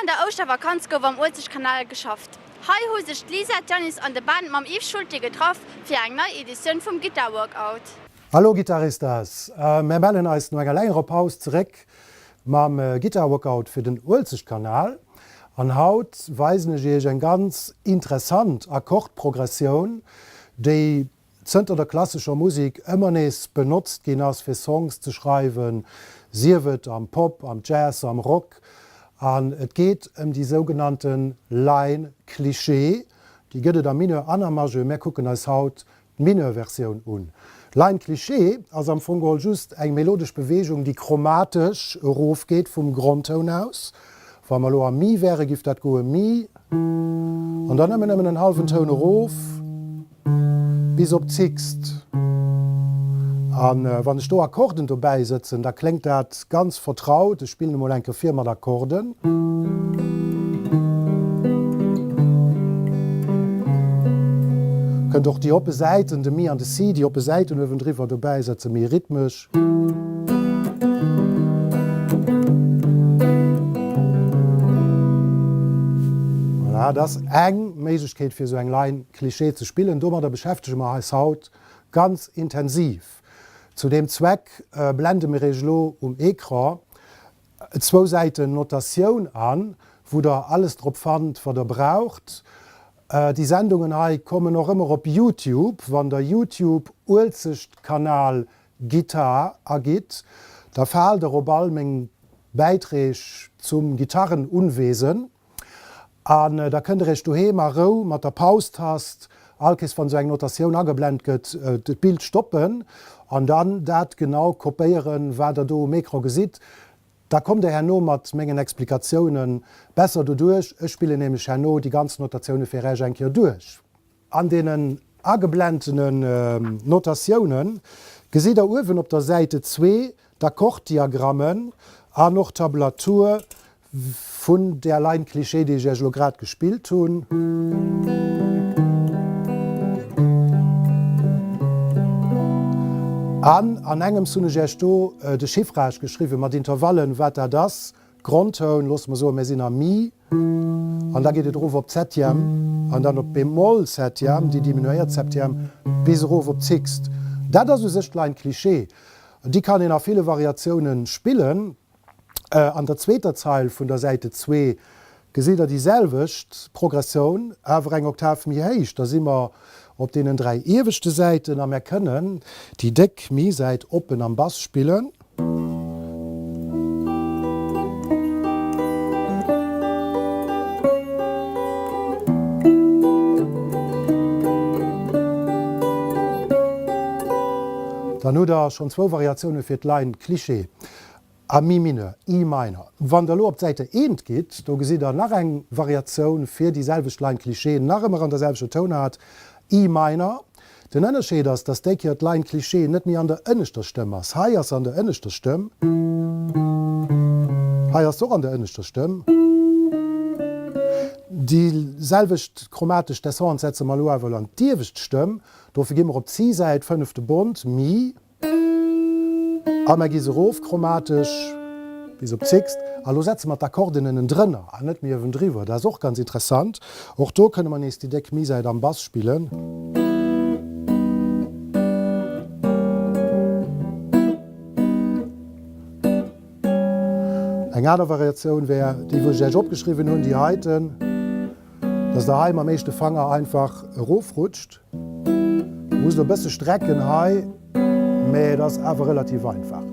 der Ouschtervakanz gouf am Uelzechtkanal geschafft. Hei hu sech d'Lisa, d'Janis an de Ben mam Yves Schulte getraff fir eng nei Editioun vum Guitar Workout. Hallo Guitaristas! Mär mellen eis no enger längerer Paus zeréck mam Guitar Workout fir den Uelzechtkanal an haut weisen ech iech eng ganz interessant Akkordprogressioun, déi zënter der klassescher Musik ëmmer nees benotzt ginn ass fir Songs ze schreiwen, sief et am Pop, am Jazz, am Rock. An et geet ëm déi sougenannte Line Cliché. Déi gëtt et am Mineur an am Majeur. Mär kucken eis haut d'Mineur-Versioun un. Line Cliché ass am Fong geholl just eng melodesch Beweegung, déi chromatesch erofgeet vum Grondtoun aus. Wa mer elo am Mi wäre giff dat goe Mi an dann nëmmen nëmmen en hallwen Toun erof bis op d'Sixt. A wann ech do Akkorden dobäi sëtzen, da kléngt dat ganz vertraut. Ech spillen emol eng Kéier vir mat Akkorden. Kënnt och déi oppe Säiten, de Mi an de Si, déi oppe Säiten uewendriwwer dobäi sëtzen, méi rhythmesch. Voilà, dat ass eng Méiglechkeet fir esou eng Line Cliché ze spillen. Domadder beschäftege mer eis haut ganz intensiv. Zu deem Zweck blende mir iech elo um Ecran zwou Säiten Notatioun an, wou der alles drop fannt, wat der braucht. Déi Sendungen hei kommen och ëmmer op Youtube. Wann der Youtube Uelzechtkanal Guitar agitt, da faalt der op all meng Bäiträg zum Gitarrenunwesen. An da kënnt der iech doheem a Rou mat der Paus-Tast, all Kees wann esou eng Notatioun ageblent gëtt, d'Bild stoppen an dann dat genau kopéieren, wat der do um Ecran gesitt. Da kommt der herno mat mengen Explikatioune besser doduerch. Ech spillen nämlech herno déi ganz Notatioune fir Äech eng Kéier duerch. An deenen ageblentenen Notatiounen gesitt der uewen op der Säite zwee d'Akkorddiagrammen an och d'Tablatur vun där Line Cliché, déi ech Iech elo grad gespillt hunn. An an engems hunn ech Iech do de Chiffrage geschriwwen mat Intervallen, wat dat ass. Grondtoun, loosse mer soen, mir sinn am Mi. An da geet et erof op d'Septième an dann op d'Bemol Septième, déi diminuéiert Septième, bis erof op d'Sixt. Dat ass u sech d'Line Cliché. Déi kann een a ville Variatioune spillen. An der zweeter Zeil vun der Säite zwee gesitt der déi selwecht Progressioun, awer eng Oktav méi héich. Da si mer op deenen 3 ieweschte Säiten a mär kënnen déi déck Mi-Säit oppen am Bass spillen. Dann hutt der schonn zwou Variatioune fir d'Line Cliché. A Mi Mineur, E Minor. Wann der elo op d'Säite eent gitt, do gesitt der nach eng Variatioun fir déi selwecht Line Cliché, nach ëmmer an der selwechter Tounaart, E Minor. Den Ënnerscheed ass, dass déi Kéier d'Line Cliché net méi an der ënneschter Stëmm ass. Hei ass se an der ënneschter Stëmm. Hei ass se och an der ënneschter Stëmm. Déi selwecht chromatesch Descente setze mer elo awer elo an d'iewescht Stëmm. Dofir gi mer op d'Ci-Säit, fënnefte Bond, Mi. A mer gi se erof chromatesch bis op d'Sixt. A lo setze mer d'Akkorden ënnendrënner an net méi uewendriwwer. Dat ass och ganz interessant. Och do kënne mer nees déi déck Mi-Säit am Bass spillen. Eng aner Variatioun wär déi, wou ech Iech opgeschriwwen hunn, déi heiten, dass Der hei mam éischte Fanger einfach erofrutscht. Musst e bësse strecken hei, mä et ass awer relativ einfach.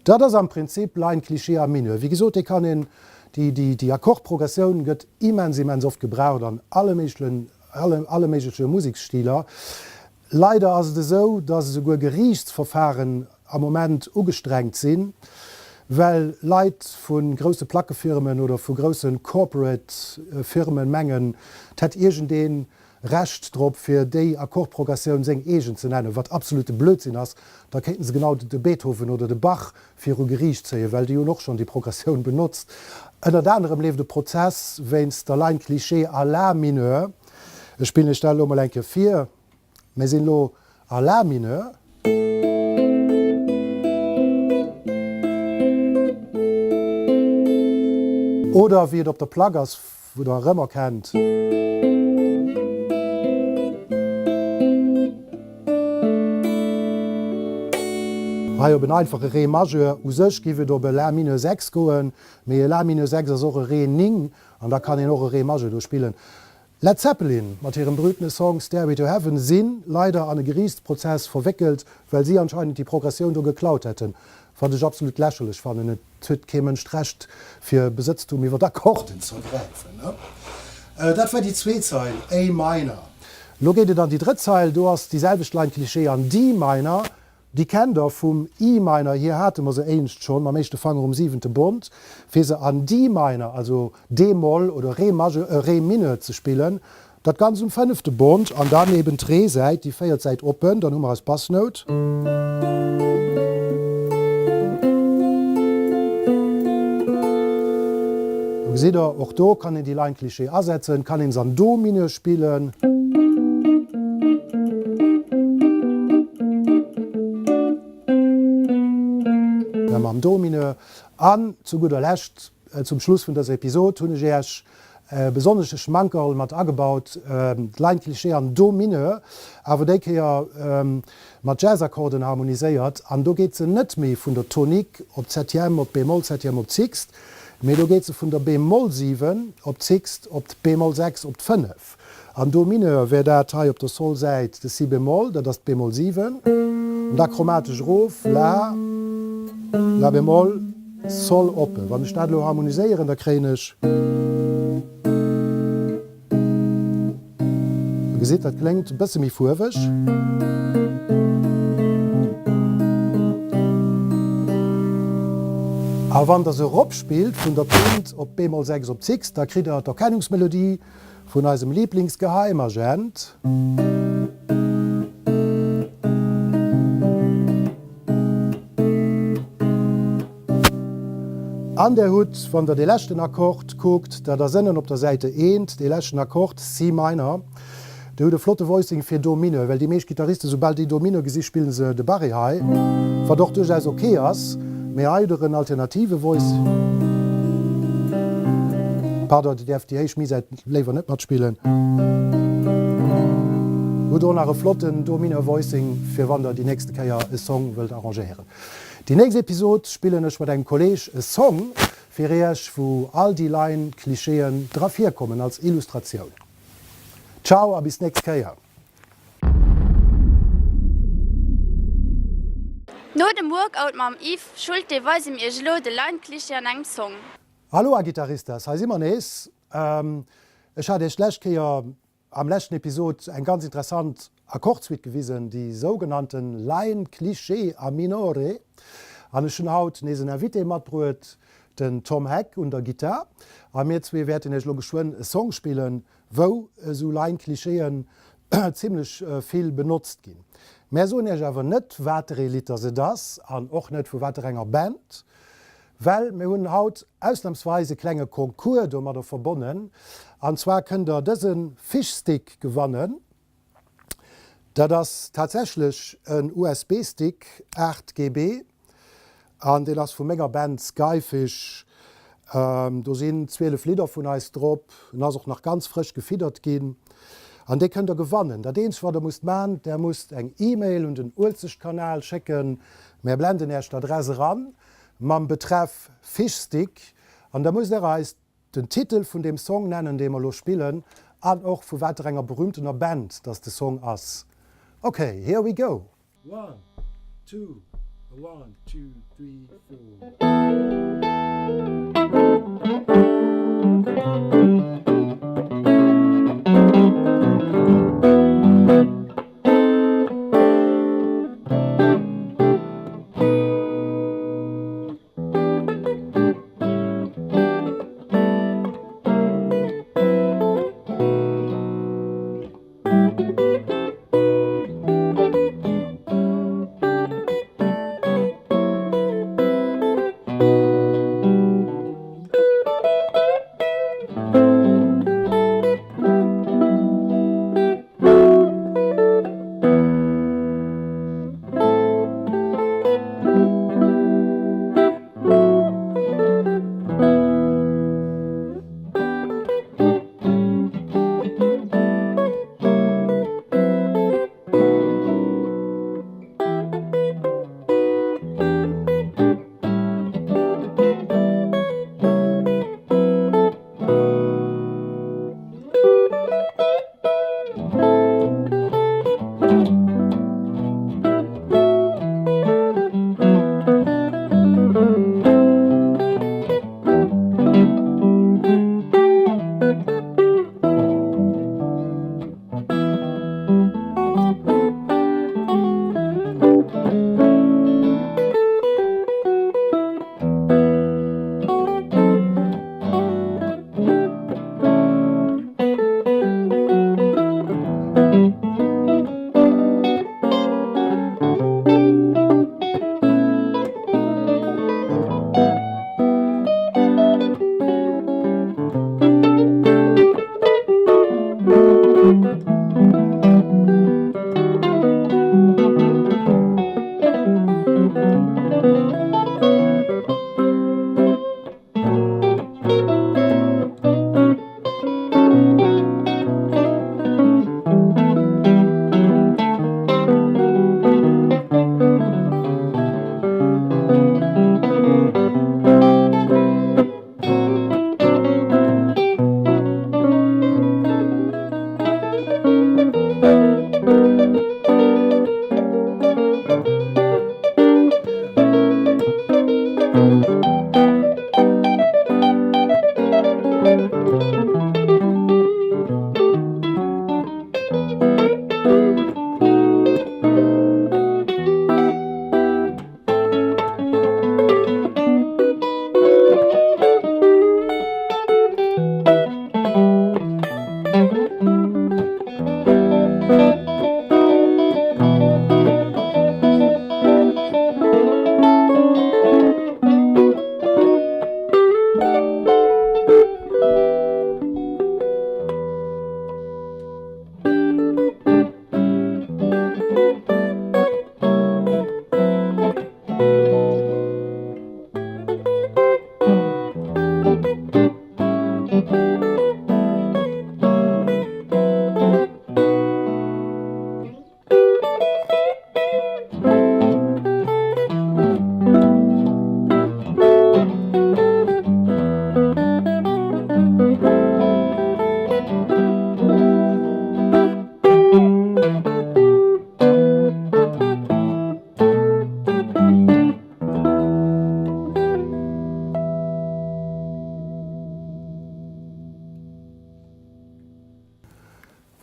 Dat ass am Prinzip Line Cliché a Mineur. Wéi gesot, déi kann een, déi, déi, déi Akkordprogressioun gëtt immens, immens oft gebraucht an alle méiglechen, alle, alle méigleche Museksstiler. Leider ass et esou, dass esouguer Geriichtsverfahren am Moment ugestrengt sinn, well Leit vu grousse Plackefirmen oder vu grousse Corporate Firmen mengen, et hätt iergendeen Recht drop fir déi Akkordprogressioun seng eegen ze nennen, wat absolute Blödsinn ass, da kéinten se genau de Beethoven oder de Bach viru Geriicht zéien, well déi hunn och schonn déi Progressioun benotzt. Ënnert anerem leeft e Prozess wéinst der Line Cliché a La mineur. Ech spillen iech dat elo mol eng Kéier vir. Mir sinn elo a La mineur. Oder wéi et op der Plack ass, wou der erëmerkennt. Hei op en einfache Ré Majeur. U sech giff et op e La Mineur 6 goen, mee e La Mineur 6 ass och e Ré 9 an da kann een och e Ré Majeur do spillen. Led Zeppelin mat hirem berühmtene Song Stairway to Heaven si leider an e Geriichtsprozess verwéckelt, well si anscheinend déi Progressioun do geklaut hätten, wat ech absolut lächerlech fannen. Et huet kee Mënsch d'Recht fir Besëtztum iwwer Akkorden ze ergräifen. Dat war déi zweet Zeil, A minor. Lo geet et an déi drëtt Zeil, do ass déi selwecht Line Cliché an D minor. Déi kennt der vum E minor, hier hate mer se éinescht schonn, mam éischte Fanger um siwente Bond, fir se an D minor, also D-Moll oder Ré majeur, äh, Ré mineur ze spillen. Dat Ganzt um fënnefte Bond an dann eben d'Ré-Säit, déi véiert Säit oppen, dann hu mer eis Bassnout. Do gesitt der, och do kann een déi Line Cliché asetzen, kann een se an Do mineur spillen. Mam Do Mineur. An zu gudder Lescht, zum Schluss vun dëser Episod, hunn ech Iech e besonnesche Schmankerl mat agebaut, d'Line Cliché an Do Mineur, awer déi Kéier mat Jazzakkorden harmoniséiert. An do geet se net méi vun der Tonique op d'Septième, op d'B-Moll Septième, op d'Sixt, mee do geet se vun der B-Moll 7 op d'Sixt, op d'B-Moll 6, op d'Fënnef. An Do Mineur wär dat hei op der Sol-Säit de Si bémol, dat ass d'B-Moll 7, an da chromatesch erof, La, La bémol, Sol oppe. Wann ech dat elo harmoniséieren, da kréien ech. Der gesitt, dat kléngt e bësse méi fuerweg. A wann der se eropspillt vun der Quint op B-Moll 6 op d'Sixt, da kritt der d'Erkennungsmelodie Vun eisem Lieblingsgeheimagent. An der hutt, wann der dee leschten Akkord kuckt, dat ass ënnen op der Säite eent, dee leschten Akkord, C minor, der hutt e flotte Voicing fir Do mineur, well déi meescht Gittaristen, soubal déi Do mineur gesi spillen se de Barré hei, wat och duerchaus ok ass. Mee hei hutt der en alternative Voice. Pardon, Dir däerft déi héich Mi-Säit léiwer net matspillen. Hutt och nach e flotten Do Minor Voicing fir wann der déi nächste Kéier e Song wëllt arrangéieren. Déi nächst Episod spillen ech mat engem Kolleg e Song fir iech wou all déi Line Klischeeën dra virkommen als Illustratioun. Ciao a bis nächst Kéier. No dem Workout mam Yves Schulte weise mir iech elo de Line Cliché an engem Song. Aloha Guitaristas, hei si mer nees. Ech hat iech d'lescht Kéier am leschten Episod eng ganz interessant Akkordsuite gewisen, déi sougenannten Line Cliché a Minore. An ech hunn haut nees en Invité matbruet, den Tom Heck un der Gittar. A mir zwee wäerten iech elo geschwënn e Song spillen, wou esou Line-Klischeeën zimlech vill benotzt ginn. Mär soen iech awer net wateree Lidd dass et ass an och net vu waterenger Band, well mir hunn haut ausnamsweis e klenge Concours domadder verbonnen an zwar kënnt der dëse Fishstick gewannen. Dat ass tatsächlech en USB-Stick, 8 GB, an deen ass vu menger Band Skyfish. Do sinn 12 Lidder vun eis drop. En ass och nach ganz frësch gefiddert ginn. An dee kënnt der gewannen. Dat eenzegt wat der musst man, der musst eng E-Mail un den Uelzechtkanal schécken, mär blenden äech d'Adress eran, mam Betreff Fishstick, an da musst der eis Den Titel vun deem Song nennen, dee mer elo spillen, an och vu waterenger berühmtener Band dass de Song ass. Ok, here we go! One, two, one, two, three, four.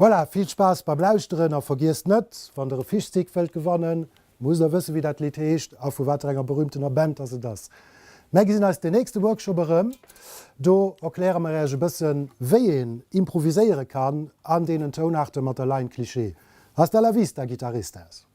Voilà, vill Spaass beim Lauschteren a vergiesst net, wann der e Fishstick wëllt gewannen, musst der wëssen, wéi dat Lidd heescht a vu waterenger berühmtener Band dass et ass. Mär gesinn eis den nächste Workshop erëm. Do erkläre mer Äech e bëssen, wéi een improviséiere kann an deenen Tounaarte mat der Line Cliché. Hasta la vista, Guitaristas!